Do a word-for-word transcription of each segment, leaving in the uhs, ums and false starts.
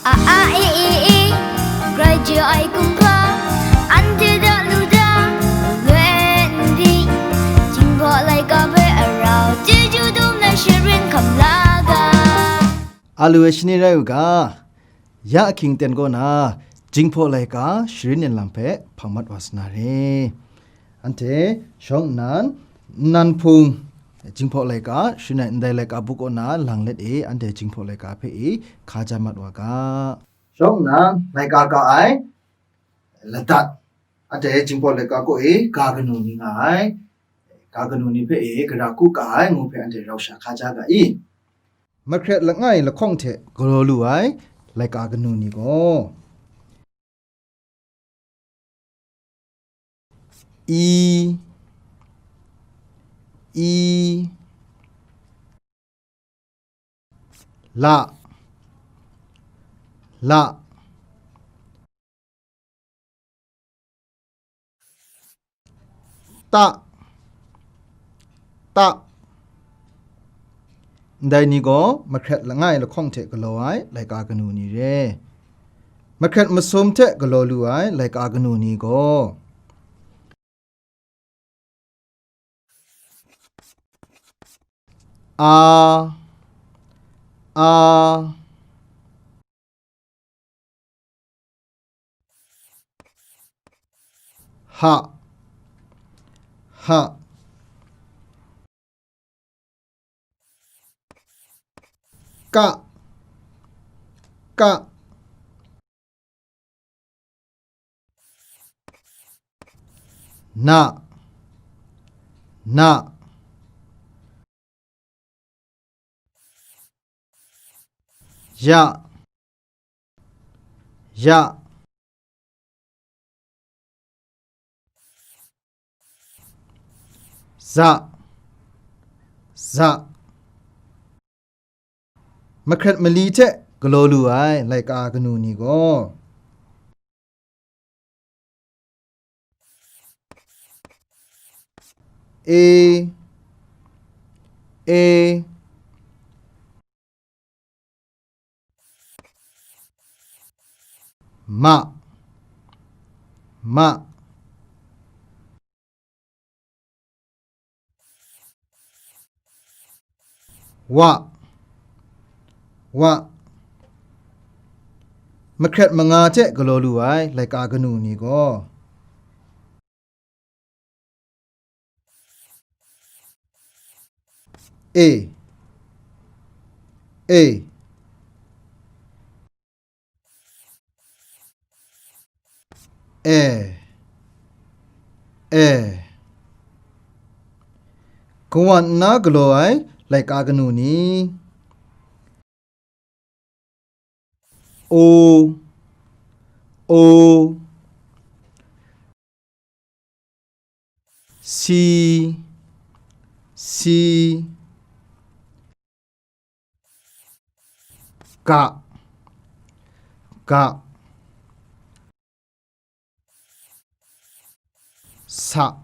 A a e e e, grai ja ai kumhpa, anhte da lu da, we n di, Jinghpaw laika hpe a rau, chyeju dum na sharin hkam la ga. A lu ai shani rai u ga, ya ahkying ten kaw na, Jinghpaw laika sharin nin lam hpe hpang mat wa sa na re. Anhte shawng nnan, nnan hpung, Jinghpaw laika, sharin ai ndai laika buk kaw na lang let e, anhte Jinghpaw laika hpe e hka ja mat wa ga. Shawng nnan, laika ka ai, ladat, anhte Jinghpaw laika kaw e ga kanu ni nga ai, ga kanu ni hpe e gara hku ka ai ngu hpe anhte rau sha hka ja ga i? Mahkret langai lahkawng hte galaw lu ai laika kanu ni gaw, i, i, la, la, ta, ta. Ndai ni gaw mahkret langai lahkawng hte galaw ai laika kanu ni re. Mahkret masum hte galaw lu ai laika kanu ni gaw, a, a, ha, ha, ka, ka, na, na, ya, ya, za, za. Mahkret mali hte galaw lu ai laika kanu ni gaw, e, e, ma, ma, wa, wa. Mahkret manga hte galaw lu ai laika kanu ni gaw, e, e, e, e. Kawan nna galaw ai laika kanu ni? O, o, si, si, ga, ga, sa,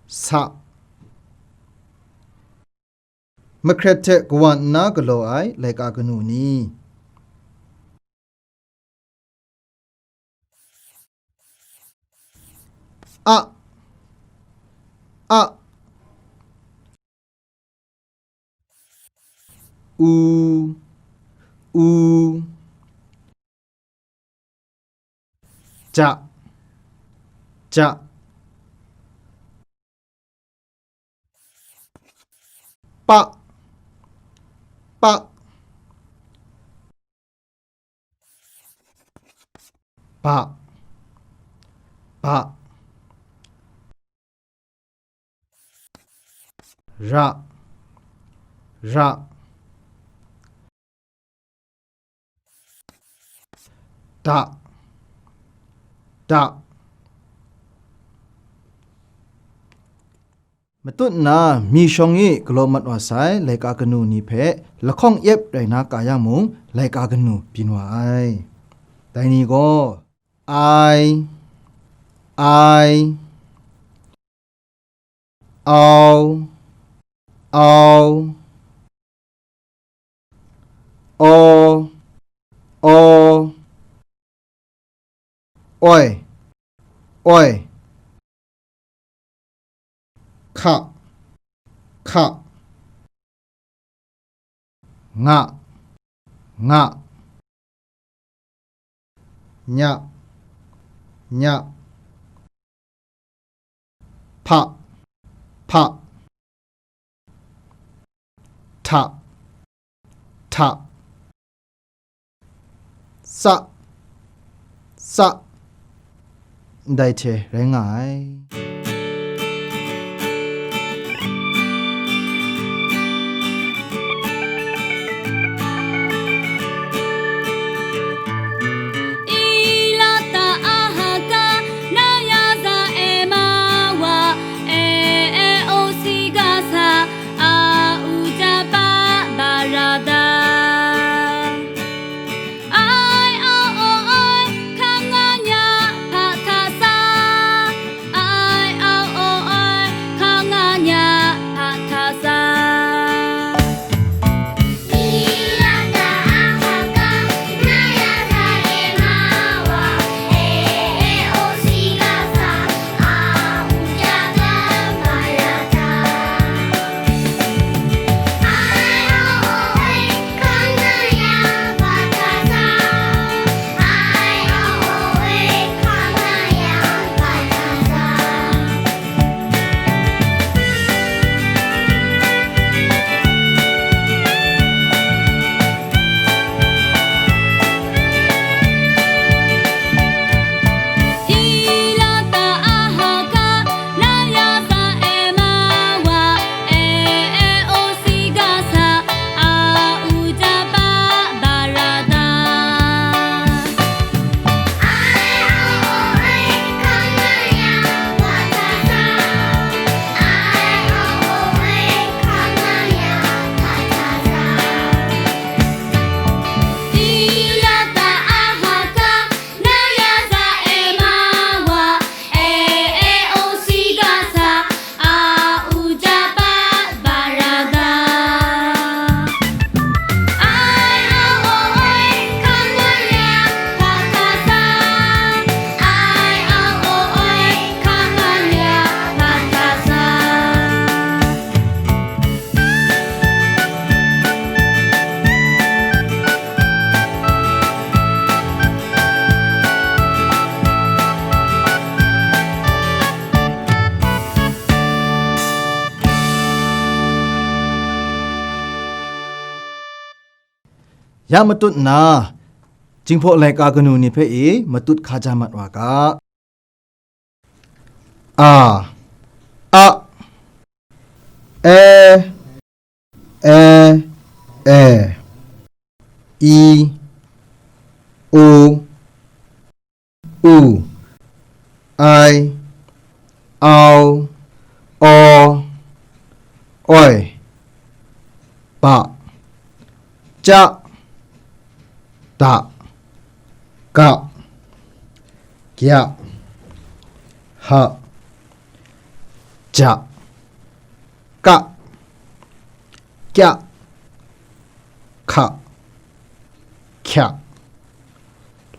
sa. Mahkret hte kawan nna galaw ai laika kanu ni? A, a, u, u, ja, ja, pa, pa, pa, pa, ra, ra. Da, da. Matut nna mi shawng e galaw mat wa sai laika kanu ni hpe lahkawng yep rai na ka yang mung, laika kanu byin wa ai. Dai ni gaw, ai, ai, au, au, o, Oi, oi. Hka, hka. Nga, nga. Nya, nya. Hpa, hpa. Hta, hta. Tsa, tsa. Ndai hte rai nga ai. Ilata ahaka, nayaza emawa, e, e, o, sigasa, a, uja, ba, barada. Ai, au, o, oi, hkang nga nya, hpa hta sa. Ai, au, o, oi, hkang nga nya, hpa hta sa. Ya matut nna, Jinghpaw laika kanu ni hpe e matut hkaja mat wa ga. A, a, e, e, e, i, u, u, ai, au, o, oi, pa, ca, ta, ka, kya, ha, ja, ka, kya, hka, hkya,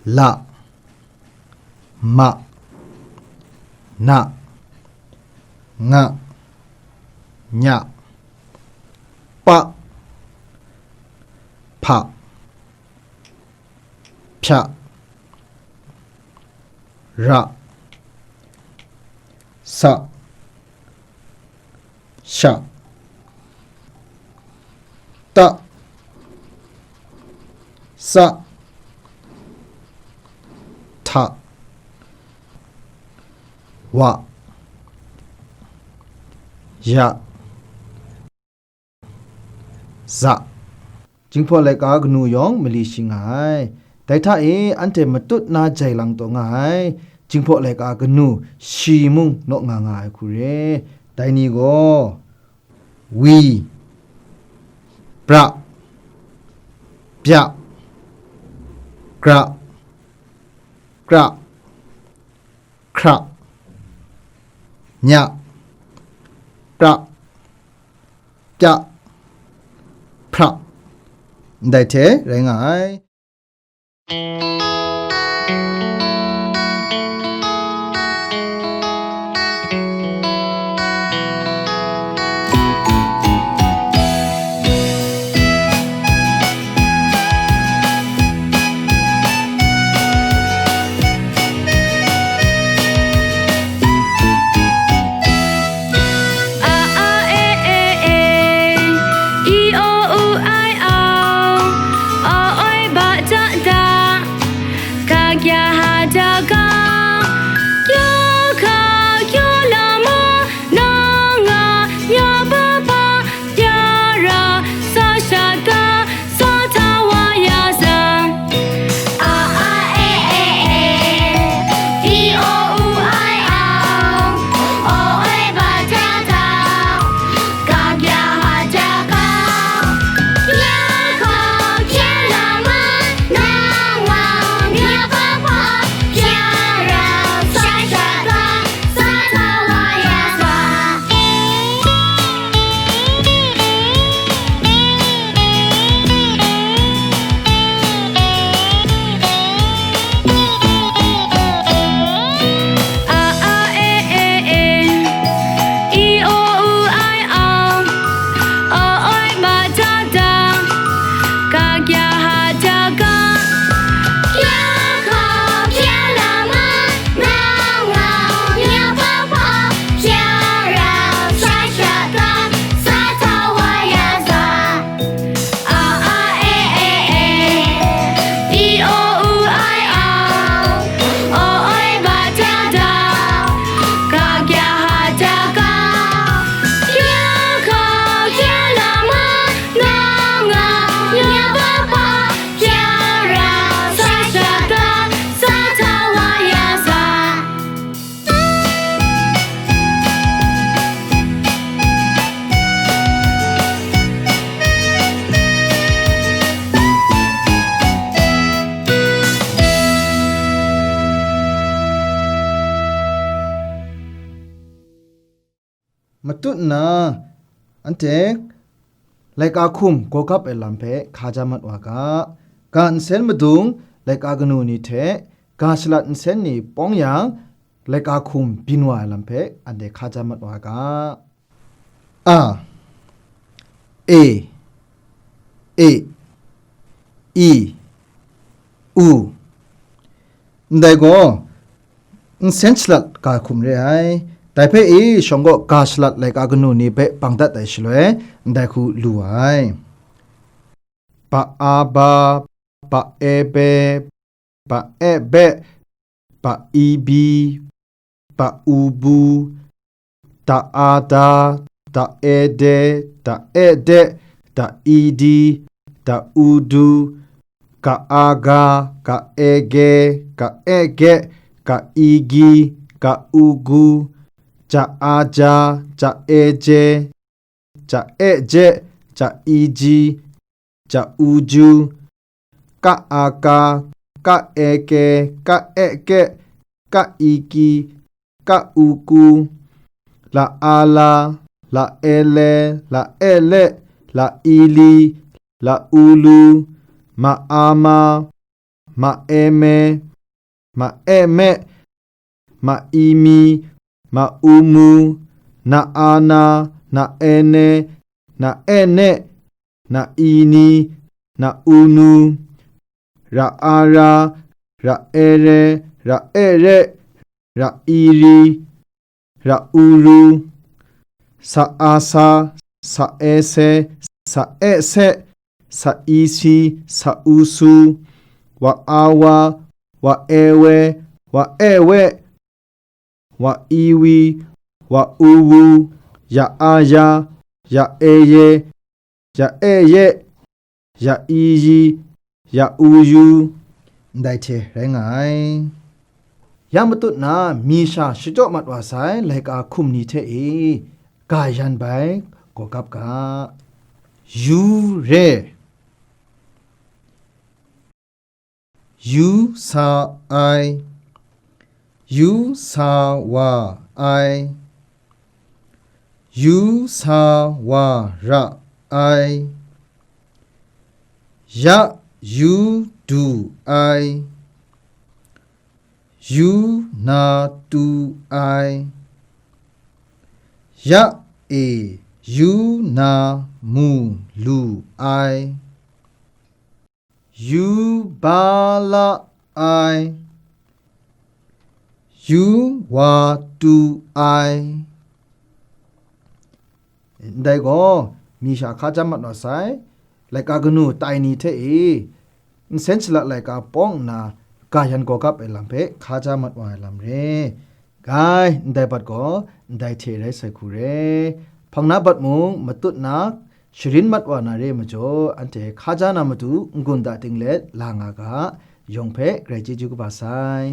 la, ma, na, nga, nya, pa, hpa, hpya, ra, sa, sha, ta, tsa, hta, wa, ya, za. Jinghpaw laika kanu yawng mali shi nga ai. Dai hta e anhte matut na jai lang taw nga ai. Jinghpaw laika kanu shi mung naw nga nga ai hku re. Dai ni gaw, wi, pra, bya, gra, kra, hkra, nya, pra, pya, hpra, ndai hte rai nga ai. Daga, kya ka, kya lama, na nga, ya papa, ya ra, sa sha ka, sa ta wa ya sa. A, a, e, e, e. I, o, u, ai, au. O, e, ba, da, da. Ka, kya, ha, ja, ka. Kya, ka, kya, la, ma, na, wa, nya, pa, pa, kya, ra, sa, sha, ka, sa, ta, wa, ya, sa. A, a, e, e, e. I, o, u, ai, au. O, oi, ma, da, da. Ka, kya, ha, ja, ka. Kya, ka, kya, la, ma, na, nga, nya, pa, pa, kya, ra, sa, sha, ka, sa, ta, wa, ya, sa. A, a, e, e, e. I, o, u, ai, au. O, oi, ba, da, da. Ka, kya, ha, ja, ka. Kya, ka, kya, la, ma, na, nga, nya, pa, pa, kya, ra, sa, sha, ka, sa, ta, wa, ya, sa. Matut nna, anhte laika hkum gawgap ai lam hpe hka ja mat wa ga. Ga nsen madung laika kanu ni hte ga shalat nsen ni pawng yang, laika hkum byin wa ai lam hpe anhte hka ja mat wa ga. A, e, e, i, u. Ndai gaw nsen shalat ga hkum re ai. Dai hpe e shawng gaw ga shalat laika kanu ni hpe bang dat ai shaloi, ndai hku lu ai. Ba a ba, ba e be, ba e be, ba i bi, ba u bu, da a da, da e de, da e de, da i di, da u du, ga a ga, ga e ge, ga e ge, ga i gi, ga u gu, ja a ja, ja e je, ja e je, ja i ji, ja u ju, ka a ka, ka e ke, ka e ke, ka i ki, ka u ku, la a la, la e le, la e le, la i li, la u lu, ma a ma, ma e me, ma e me, ma i mi, ma u mu, na a na, na e ne, na e ne, na i ni, na u nu, ra a ra, ra e re, ra e re, ra i ri, ra u ru, sa a sa, sa e se, sa e se, sa i si, sa u su, wa a wa, wa e we, wa e we, wa i wi, wa u wu, ya a ya, ya e ye, ya e ye, ya i yi, ya u yu, ndai hte rai nga ai. Ya matut na mi sha shachyaw mat wa sai laika hkum ni hte e ga yan bai gawgap ga. Yu re, yu sa ai, yu sa wa ai, yu sa wa ra ai, ya yu du ai, yu na tu ai, ya e yu na mu lu ai. Yu ba la ai, yu wa tu ai. Ndai gaw, mi sha hka jam mat wa sai, laika kanu tai ni hte e, nsen shalat laika pawng nna, ga yan gawgap ai lam hpe hkaja mat wa ai lam re. Gai, ndai bat gaw ndai hte rai sai hku re. Hpang na bat mung matut na, sharin mat wa na re ai majaw, anhte hkaja na matu n-gun da ting let la nga ga, yawng hpe grai chyeju kaba sai.